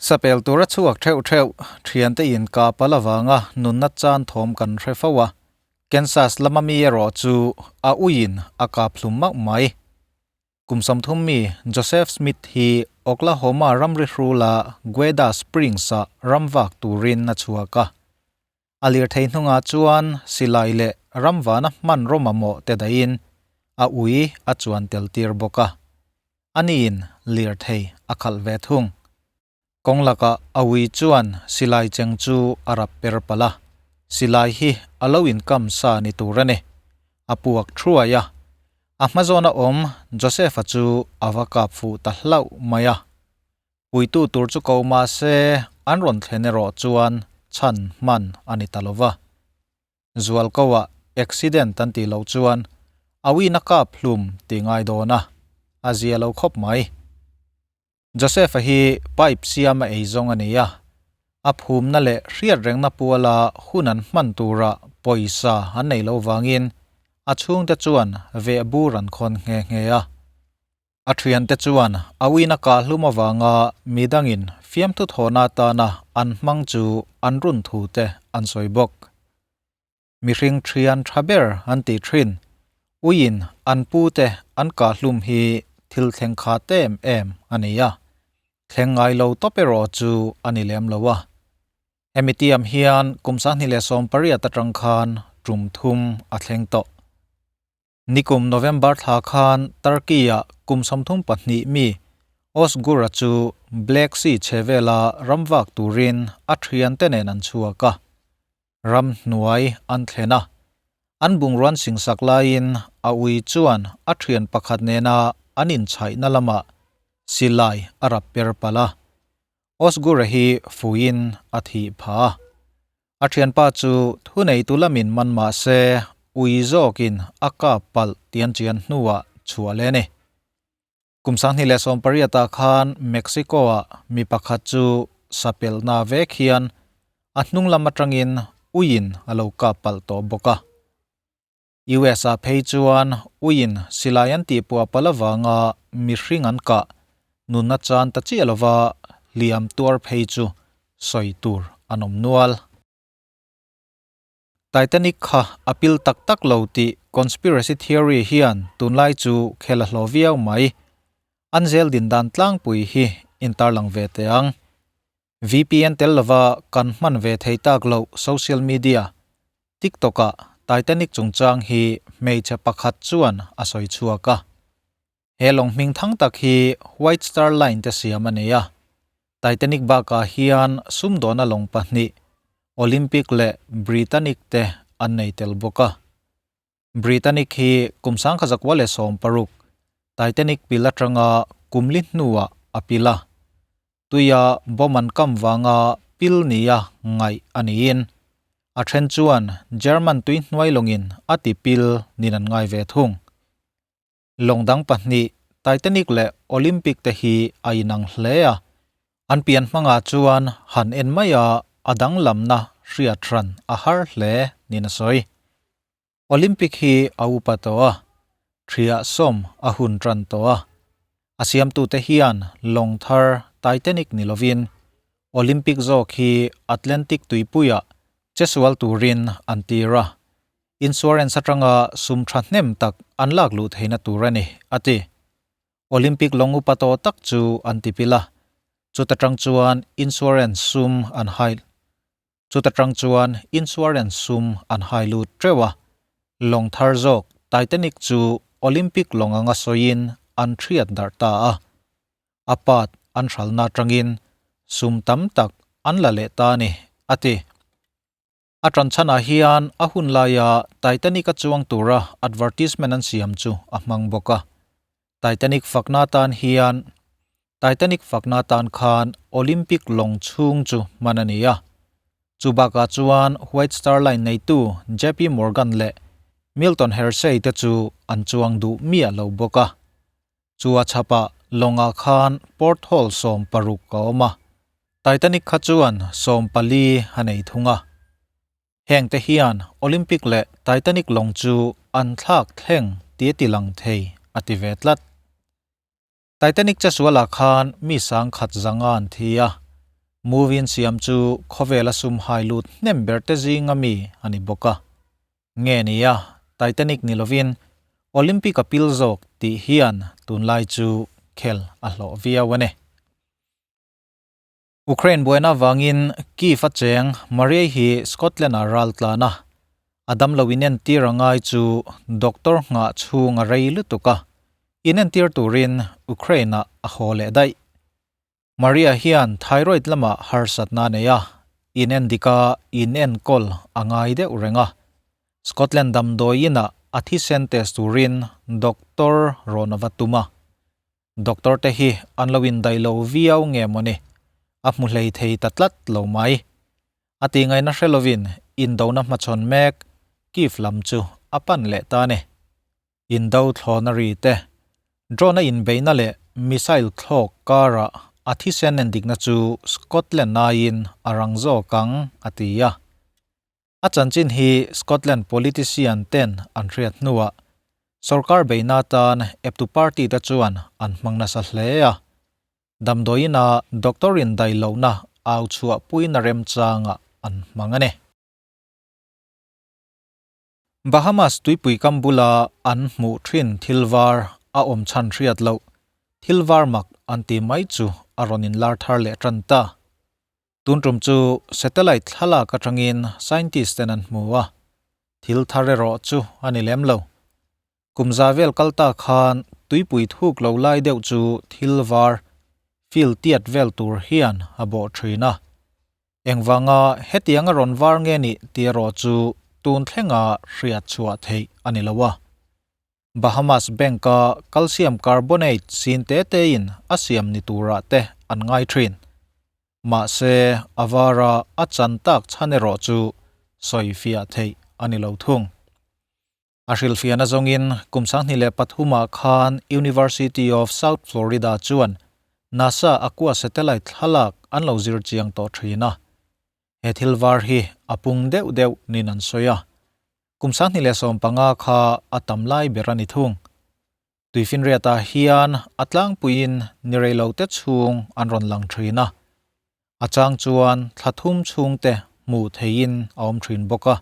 Sapel tura chhuak theuh theuh thiante in ka pal avanga nunna chan thawm kan hre fo a, Kansas lama mi erawh chu a uiin a kap hlum mauh mai. Kum 30 mi Joseph Smith hi Oklahoma ramri hrula Gueda Springs-ah ramvak turin a chhuak a. A lirthei hnungah chuan silai leh ramvana hmanraw mamawh te dahin a ui a chuan tel tir bawk a. Aniin lirthei a khalh ve thung. Kawng lakah a ui chuan silai cheng chu a rap per palh a, silai hi a lo inkam sa ni tur a ni. A puak thuai a, a hma zawna awm Joseph-a chu a va kap fuh ta hlauh mai a. Puitu tur chu ko mah se an rawn thlen erawh chuan chhan hman a ni ta lo va. Zualkoa accident an tih loh chuan a uina kap hlum tih ngai dawn a, a zia lo khawp mai. Joseph-a hi pipe siama ei zawng a ni a, a phumna leh hriat rengna puala hun an hman tura pawisa an nei lo vangin a chhungte chuan veh bur an khawn nghe nghe a. A thiante chuan a uina kah hlum avanga midangin fiamthu thawhna atana an hmang chu an run thu te an sawi bawk. Mihring thian tha ber an tih thin, uiin an pu te an kah hlum hi thil thleng kha tem em a ni a, thleng ngai lo tawp erawh chu a ni lem lo a. Hemi tiam hian kum 2018 atang khan tum thum a thleng tawh. Nikum November thla khan Turkey-ah kum 32 mi Ozgur-a chu Black Sea chhevela ramvak turin a thiante nen an chhuak a. Ram hnuai an thlen a. An bungruan singsak laiin a ui chuan a thian pakhat nena an inchhaihna lamah silai a rap per palh a. Ozgur-a hi fuiin a thih phah a. A thianpa chu thuneitu lamin man mah se ui zawkin a kap palh tian chian hnuah chhuah leh a ni. Kum 2018 ah khan Mexico-ah mi pakhat chu sapelhna vek hian a hnung lam atangin uiin a lo kap palh tawh bawk a. US-ah phei chuan uiin silai an tihpuah palh avanga mihring an kah nunna chan ta chiah lova hliam tuar phei chu sawi tur an awm nual. Titanic kha a pil tak tak lo tih conspiracy theory hian tunlai chu khel a hlawh viau mai. An zel din dan tlangpui hi intarlang ve teh ang. VPN tel lova kan hman ve thei tak loh social media TikTok-ah Titanic chungchang hi hmeichhe pakhat chuan a sawi chhuak a. He lawng hming thang tak hi White Star Line te siam a ni a. Titanic bakah hian sumdawna lawng pahnih, Olympic leh Britannic te an nei tel bawk a. Britannic hi kum 1916 Titanic pil atanga kum li hnuah a pil a. Tuia bomb an kam vanga pil nia ngaih a niin a then chuan German tui hnuai lawngin a ti pil nin an ngai ve thung. Lawng dang pahnih Titanic leh Olympic te hi a inang hle a, an pian hmangah chuan han en mai a a danglamna hriat hran a har hle niin a sawi. Olympic hi a upa tawh a, thiah sawm a hun tan tawh a. A siamtute hian lawng thar Titanic ni lovin Olympic zawk hi Atlantic tuipuiah chesual turin an tir a, insurance atanga sum thahnem tak an lak luh theihna tur a ni, a ti. Olympic lawng upa tawh tak chu an ti pil a, chuta tang chuan insurance sum an hai Chuta tang chuan insurance sum an hai lut teuh a, lawng thar zawk Titanic chu Olympic lawng anga sawiin an thiat darh ta a. A part an hralna atangin sum tam tak an la leh ta a ni, a ti. A tanchhanah hian a hun laia Titanic a chuang tura advertisement an siam chu a hmang bawk a. Titanic fakna atan hian Titanic fakna atan khan Olympic lawng chhung chu hman a ni a. Chu bakah chuan White Star Line neitu JP Morgan leh Milton Hershey te chu an chuang duh miah lo bawk a. Chu a chhapah lawngah khan porthole 16 a awm a, Titanic kha chuan 14 a nei thung a. Heng te hian Olympic leh Titanic lawng chu an thlak thleng tih a ti lang thei, a ti ve tlat. Titanic chesualah khan mi 1500 an thi a. Movie an siam chu khawvela sum hai lut hnem ber te zinga mi a ni bawk a. Nge nia, Titanic ni lovin Olympic a pil zawk tih hian tunlai chu khel a hlawh viau a ni. Ukraine buaina avangin Kyiv a cheng Mariei hi Scotland ah ral tlan a, a damlo inentir a ngai chu doctor nghah chhung a rei lutuk a, inentir turin Ukraine ah a haw leh daih. Maria hian thyroid lamah harsatna a nei a, inendika inenkawl a ngai deuh reng a, Scotland damdawi inah a thisen test turin doctor rawn a va tum a. Doctor te hi an lo indaih lo viau nge mawni, a hmu hlei thei ta tlat lo mai. A tih ngaihna hre lovin indona hmachhawn mek Kyiv lam chu a pan leh ta a ni. Indo thlawhna ri te, drone a inbeihna leh missile thlawk karah a thisen endikna chu Scotland aiin a rang zawk ang, a ti a. A chanchin hi Scotland politician ten an hriat hnuah sorkar beihna atan eptu party te chuan an hmang nasa hle a. Damdawiin-a doctor in dai lohna au chhuahpuina remchangah an hmang a ni. Bahamas tuipui kam bula an hmuh thin thil var a awm chhan hriat loh thil var mak an ti mai chu a rawn inlar thar leh tan ta. Tun tum chu satellite thlalak atangin scientist ten an hmu a, thil thar erawh chu a ni lem lo. Kum za vel kal ta khan tuipui thuk lo lai deuh chu thil var, field tiat vel tur hian a bawh thin a. Engvanga hetiang a rawn var nge nih tih erawh chu tun thlenga hriat chhuah theih a ni lo a. Bahamas Bank-a calcium carbonate sin te tein a siam ni turah te an ngai thin. Mahse, a vara a chan tak chhan erawh chu sawi fiah theih a ni lo thung. A hrilhfiahna zawngin kum 2003ah khan University of South Florida chuan NASA Aqua satellite thlalak an lo zir chiang tawh thin a. He thil var hi a pung deuh deuh nin an sawi a. Kum 2015 kha a tam lai ber a ni thung. Tuifinriatah hian a tlangpuiin ni reilo te chhung an rawn lang thin a. A chang chuan thla thum chhung te hmuh theihin a awm thin bawk a.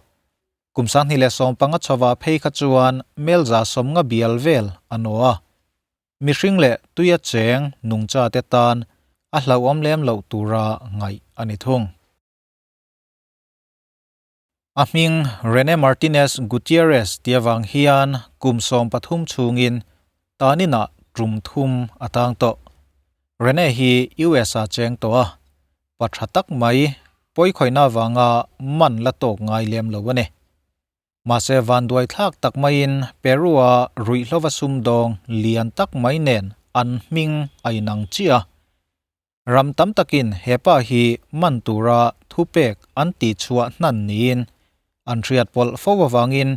Kum 2015 chhovah phei kha chuan melza 50 bial vel a naw a. Mihring leh tuia cheng nungcha te tan a hlauhawm lem loh tura ngaih a ni thung. A hming Rene Martinez Gutierrez ti avang hian kum 13 chhungin taninah tum thum a tang tawh. Rene hi US ah cheng tawh a, pa tha tak mai pawikhawihna avanga man la tawk ngai lem lo a ni. Mahse vanduai thlak tak maiin Peru-a ruihhlova sumdawng lian tak mai nen an hming a inang chiah a. Ram tam takin he pa hi man tura thupek an tihchhuah hnan niin an hriat pawlh fo avangin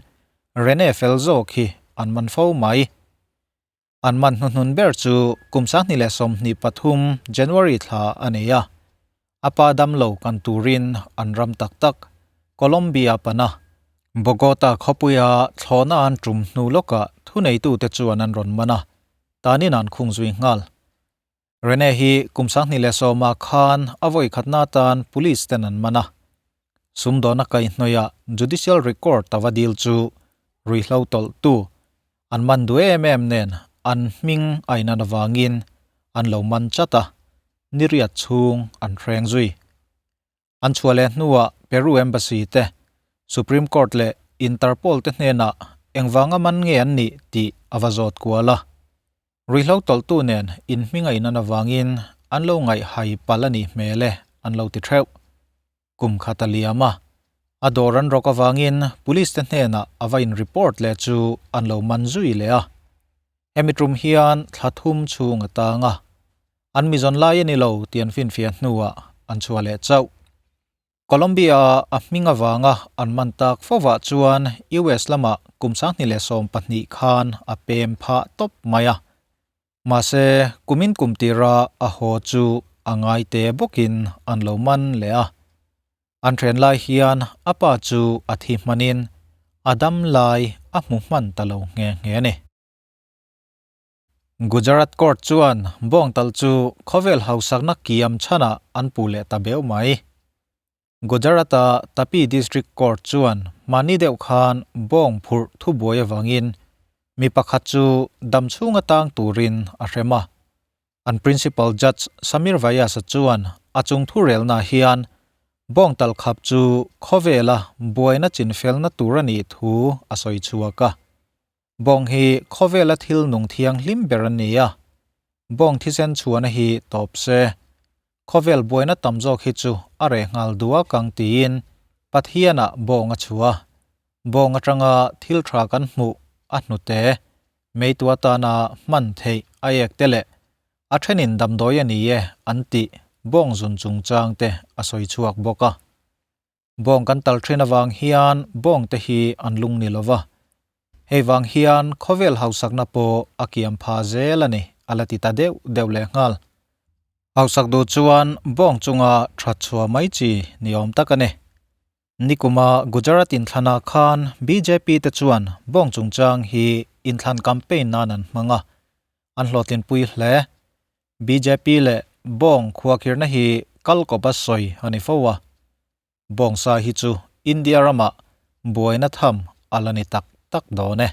Rene fel zawk hi an man fo mai. An man hnuhnun ber chu kum 2023 January thla a nei a, a pa damlo kan turin an ram tak tak Colombia pana Bogota khawpuia thlawhna an tum hnu lawkah thuneitute chuan an rawn man a, tanin an khung zui nghal. Rene hi kum 2010 ah khan a vawi khatna atan police ten an man a. Sumdawna kaihhnawih ah judicial record a va dil chu ruihhlo tawlh tu an man duh em em nen an hming a inan avangin an lo man chat a, niriat chhung an hreng zui. An chhuah leh hnuah Peru Embassy te, Supreme Court leh Interpol te hnenah engvanga man nge an nih tih a va zawt kual a. Ruihhlo tawlhtu nen inhming a inan avangin an lo ngaihhai palh a nih hmel e an lo ti theuh. Kum khat a liam a, a dawr an rawk avangin Police te hnenah a va in report leh chu an lo man zui leh a. Hemi tum hian thla thum chhung a tang a, An mizawn lai a ni lo tih an finfiah hnuah an chhuah leh chauh. Colombia-a a hming avanga an man tak fovah chuan US lamah kum 2012 khan a pem phah tawp mai a. Mahse, kumin kum tira a haw chu a ngai te bawkin an lo man leh a. An then lai hian a pa chu a thi hmanin a dam lai a hmu hman ta lo nghe nghe a ni. Gujarat Court chuan bawng talh chu khawvel hausakna kiam chhanah an puh leh ta beuh mai. Gujarat-a Tapi District Court chuan mahni deuh khan bawng phurh thubuai avangin mi pakhat chu dam chhunga tang turin a hrem a. An Principal Judge Samir Vyas-a chuan a chung thurelnaah hian bawng talh khap chu khawvela buaina chinfelna tur a nih thu a sawi chhuak a. Bawng hi khawvela thil nung thianghlim ber a ni a, bawng thisen chhuahna hi tawp se. Khawvel buaina tam zawk hi chu a reh nghal duak ang tiin Pathianah bawng a chhuah a. Bawng atanga thil tha kan hmuh a hnute, meitu atana hman theih a ek te leh a thenin damdawi a ni e an tih bawng zun chungchang te a sawi chhuak bawk a. Bawng kan tal thin avang hian bawng te hi an lung ni lova, hei vang hian khawvel hausakna pawh a kiam pha zel a ni, a la ti ta deuh deuh leh nghal. Hausak duh chuan bawng chunga that chhuah mai chi ni awm tak a ni. Nikuma Gujarat inthlanah khan bjp te chuan bawng chungchang hi inthlan campaign nan an hmang a, an hlawhtlinpui hle. Bjp leh Bawng khuakhirna hi kal kawp a sawi a ni fo a, Bawng sa hi chu India ramah buaina tham a la ni tak tak dawn e.